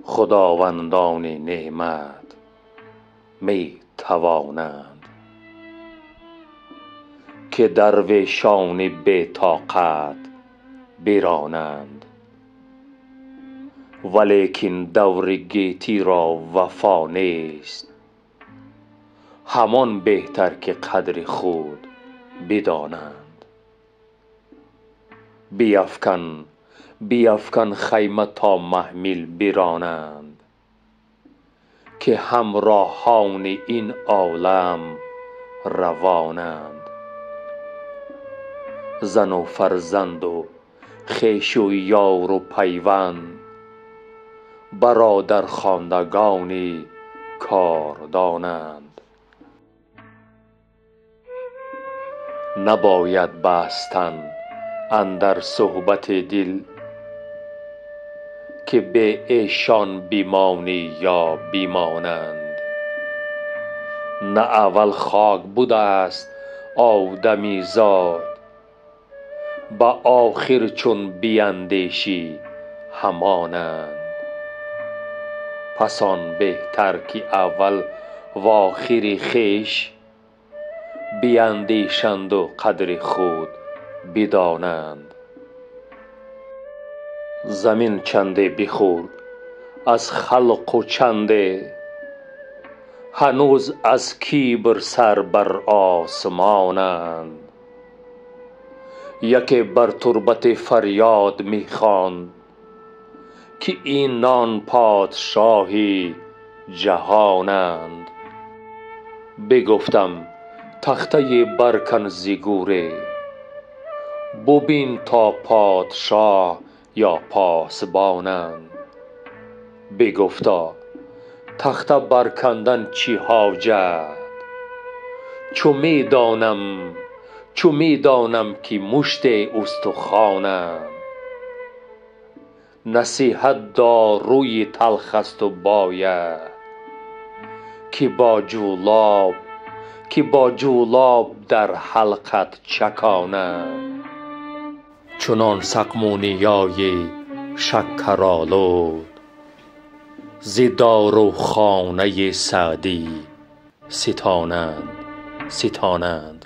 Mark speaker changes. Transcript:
Speaker 1: خداوندان نعمت می توانند. که درویشان بی طاقت برانند، ولیکن دور گیتی را وفا نیست، همان بهتر که قدر خود بدانند. بیفکن بیفکن خیمه تا محمل برانند، که همراهان این عالم روانند. زن و فرزند و خویش و یار و پیوند، برادرخواندگان کاردانند. نباید بستن اندر صحبت دل، که بی ایشان بمانی یا بمانند. نه اول خاک بوده است آدمی زاد، به آخر چون بیندیشی همانند. پس آن بهتر که اول و آخر خویش بیندیشند و قدر خود بدانند. زمین چنده بخورد از خلق و چنده، هنوز از کبر سر بر آسمانند. یکی بر تربت فریاد می خواند، که اینان پادشاه جهانند. بگفتم تخته برکن ز گوره، ببین تا پادشاه یا پاسبانند. بگفتا تخته برکندن چه حاجت، چو می دانم که مشت استخوانند. نصیحت داروی تلخ است و باید، که با جولاب در حلقت چکانند. چنان سقمونیای شکرآلود، ز داروخانه سعدی ستانند.